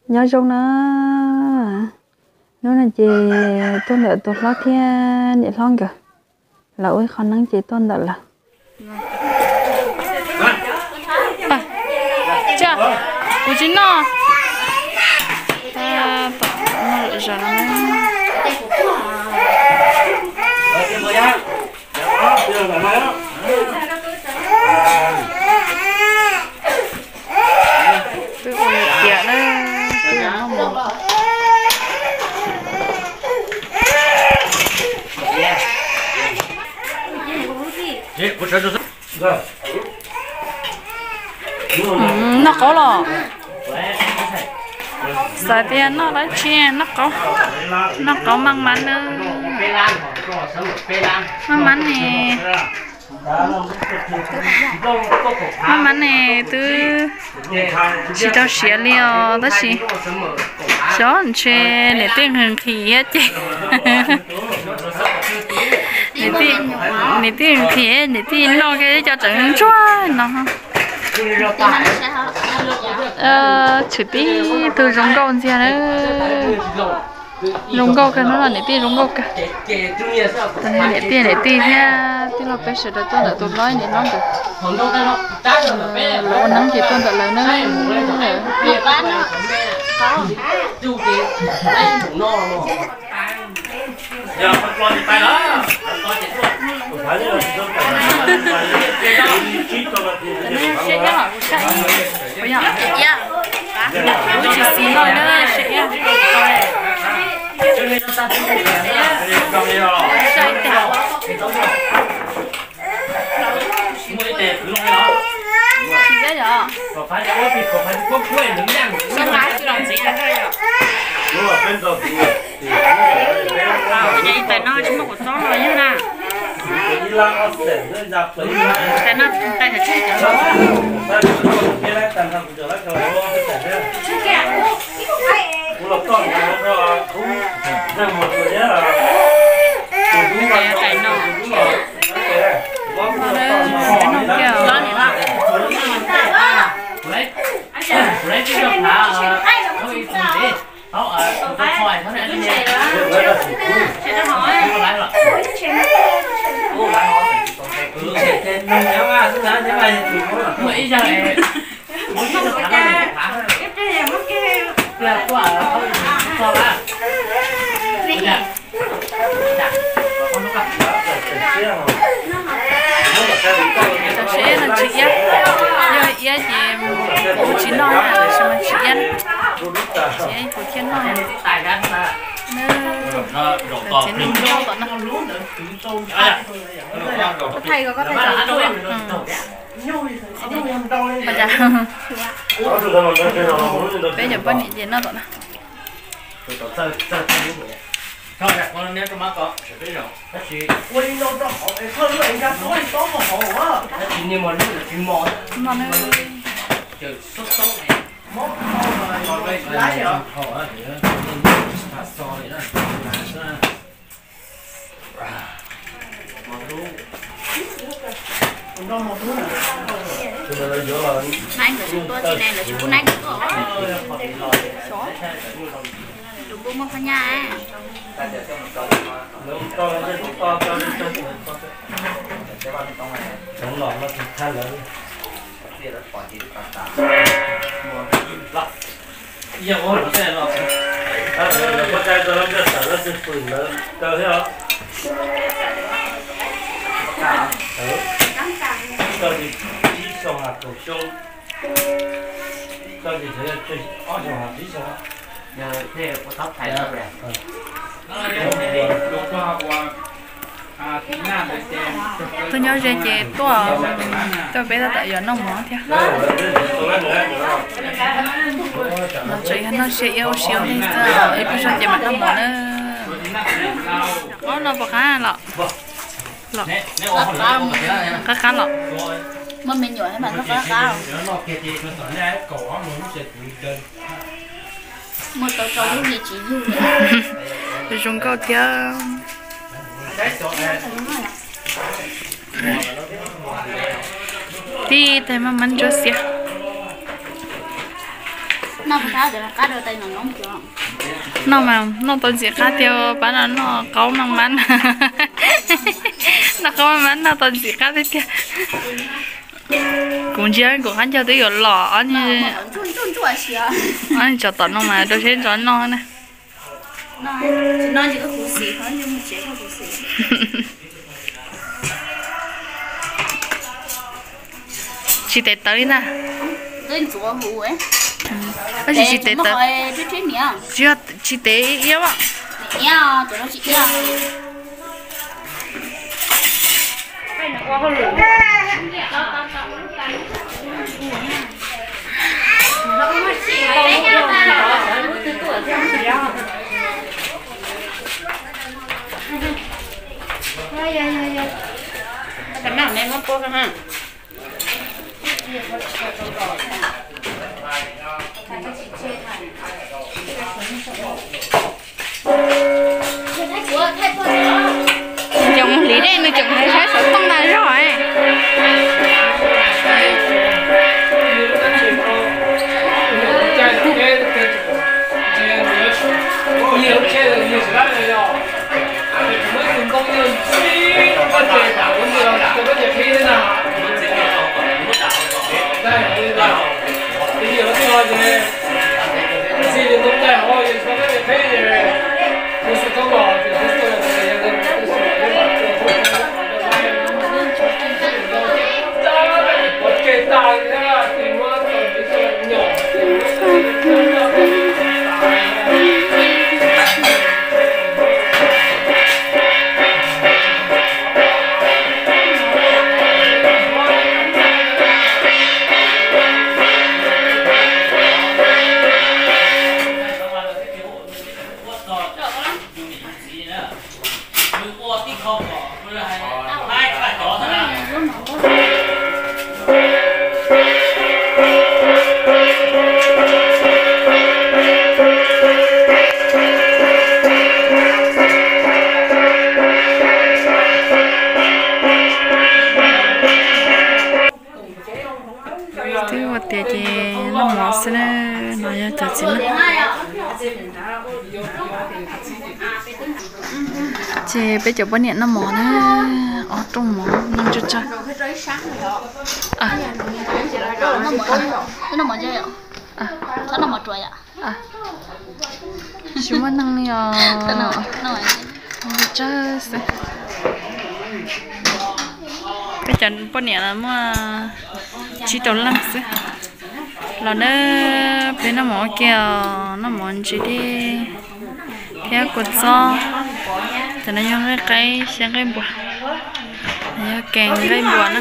Nyob zoo na, hnub no ces tuaj ntawm tus hlob thiab niam hlob nkawd, lawv ua ib qho neeb ces tuaj ntawm lawv. Kuv tsis noj. Tom noj lawm zos no. Twb ua tiav na, twb ua noj mov. Noj qaub los? Xav tias noj dab tsi, noj qaub, noj qaub maj mab na. Maj mab ne, maj mab ne twb tsis tau siav li os, tab sis xyov ntshe niam tij nqhis nqhis thiab ces niam tij nqhis, niam tij noj kiag cov tseem ntsuag no. Tshwm tib tug zoo nkauj ntxiag na. Zoo nkauj kawg, hnub no niam tij zoo nkauj kawg. Niam tij, niam tij thiab tij laug peb sawv daws tuaj ntawm tus hlob niam hlob nkawd. Lawv ua neeb ces tuaj ntawm lawv na. Lub tsis xis no na, saib tag. Tais no tsis muaj kua txob los yog na. Tais no tais tsis tais no. Tam sim no tsis iab, yog iab ces kuv tsis noj na, tab sis mas tsis iab, tsis iab kuv thiaj noj. Txiv neej noj tom no. Peb cov poj niam ces noj tom no. Naib nkawd tsis tuaj tsis ne, nkawd tsis pub naib nkawd tuaj. Xyov, tus npua muaj phab nyaj. Tuaj nyob ze ces tuaj, tuaj peb tab tom yuav noj mov thiab. No tseem yog noj sia iab ua si ua ntej xwb, ib pliag zog ces mam noj mov na. Ob no puas qab los? Qab qab los. Muaj me nyuam mas noj qab qab. Muaj tau rau lub li tsis yug. Zoo nkauj thiab. Tib tais maj mab ntsuab xiab. Noj mas noj tau ntxim qab tiag, pab no noj qaub noj mab, noj qaub noj mab noj tau ntxim qab tiag tiag. Kuv ntsia kuv qab ncaug twb yuav los ob, tsov tom no mas rau seb ntsoov noj na. Tsis tes tawv li ntag. Tab sis tsis tes tawv, tsis yog tsis tes iab. Cov mus hliv dej nws tseem hais saib xov tooj ntag zog. Twb ua tiav ces noj mov xwb na, no yog cov txiv neej. Ces peb cov poj niam noj mov na, ob rooj mov noj tsawg tsawg. Tsis muaj neeg li os. Tsawg xwb. Peb cov poj niam los muaj tsib rau leej xwb. Los na, peb noj mov ua ke os, noj mov ntsis dej thiab kua txob. Cov no yog nqaij qaib xyab nqaij npua, yog kev nqaij npua na.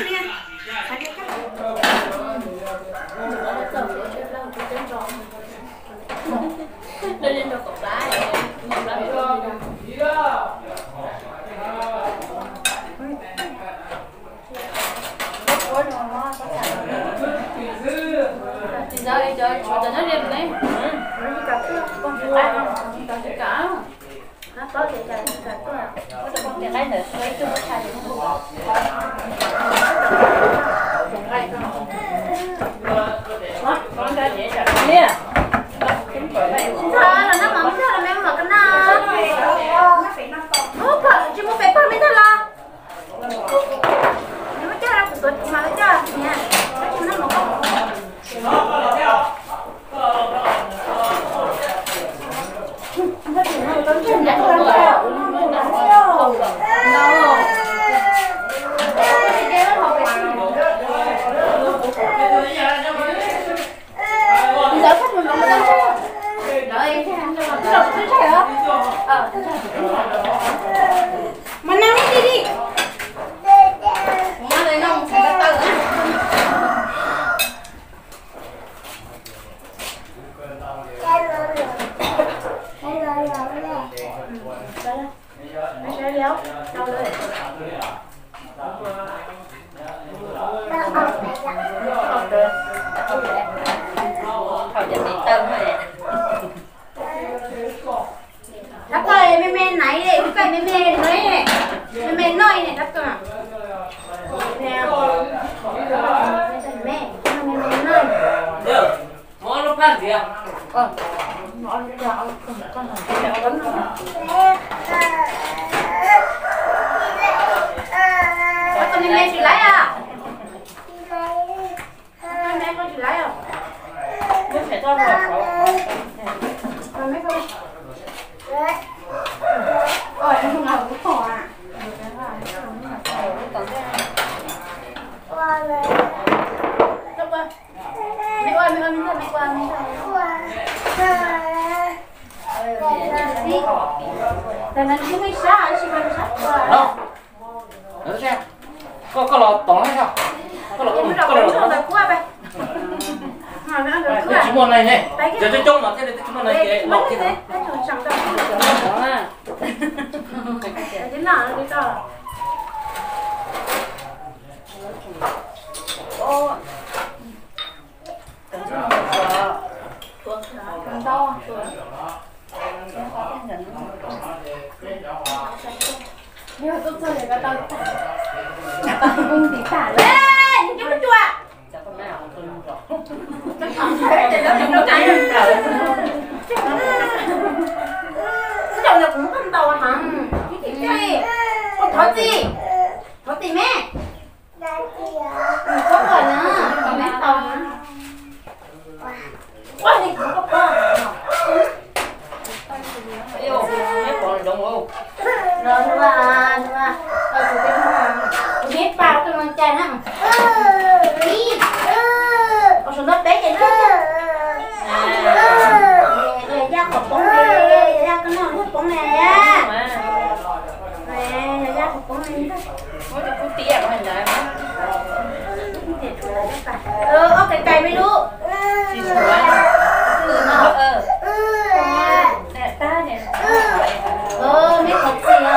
Rab koj me me naiv, koj me me noj, me me noj ne rab koj. Me me noj. Muab lub plab ntxiv. Koj me me tsis laib os? Koj me koj tsis laib os? Koj, koj los tom no, koj los, koj los. Twb tsis muaj neeg ne, cov coob coob mas thiaj li twb tsis muaj neeg ces los kiag. Thov txim, thov txim me. Ua li kuv pom, kuv neb pam tus no cai na. Ib, ua saum no peb ces na. Yog yaj qhov poob ne, yog yaj koj noj lub poob ne. Yog yaj qhov poob ne. Ob kais kais me lub. Neb qhov txhia,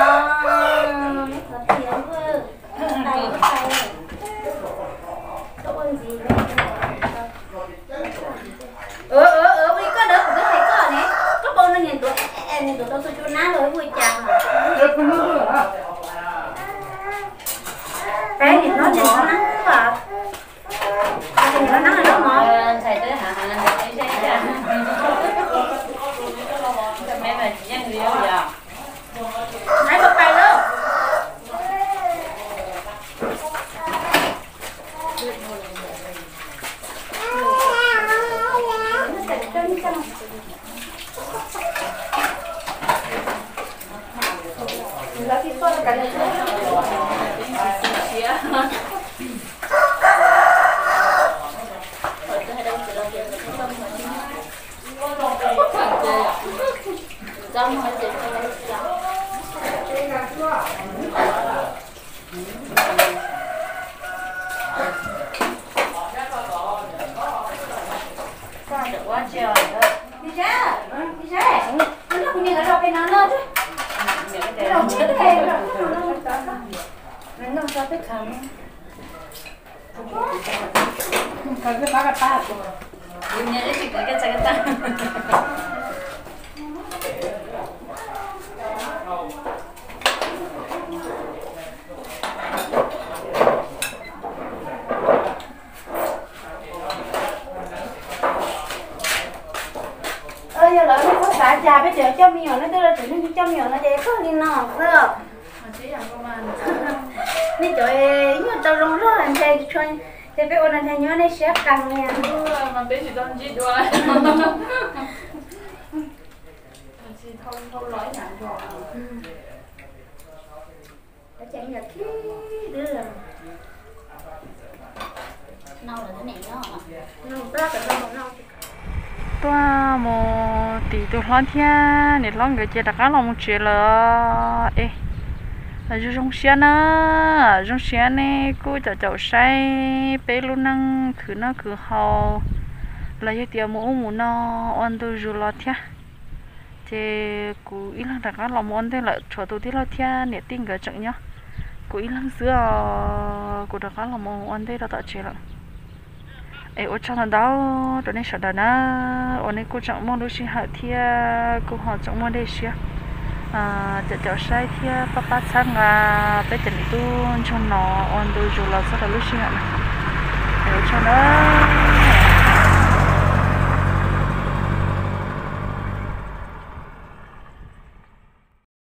neb qhov txhia. Ua li koj ntawd kuv twb hais koj ne, koj pom no niam ntuav, niam ntuav tau tus cua nab los ua cas. Peb niam hlob niam hlob nab, niam hlob nab no mog. Nab pais pais lawm. Yog lawv nej txhob xav cas peb tseem coj me nyuam, nej twb los tseem coj me nyuam no ces kawg li no xwb. Nej cov nyuaj tau zoo zog nthe, ces peb ua no nthe nyob nej siab qas li. Tuaj mus tim tus hlob thiab niam hlob nkawd ces rov qab los mus tsev lawm. Es zoo zoo siab na, zoo siab nej kuj caum caum saib peb lub neej khwv noj khwv haus los yog tias mus ub mus no ua ntu zus los thiab. Ces kuv ib leeg rov qab los mus ua ntej lawm, tshuav tus tij laug thiab niam tij nkawd tseem nyob. Kuv ib leeg xwb os, kuv rov qab los mus ua ntej rau tom tsev lawm. Es ua tsaug ntau ntau rau nej sawv daws na, uas nej kuj tseem muaj lub sij hawm thiab kuj ho tseem muaj dej siab caum caum saib thiab pab pab txhawb nqa peb cov niam tub ntsuag no ua ntu zus los txog rau lub sij hawm no. Es ua tsaug na.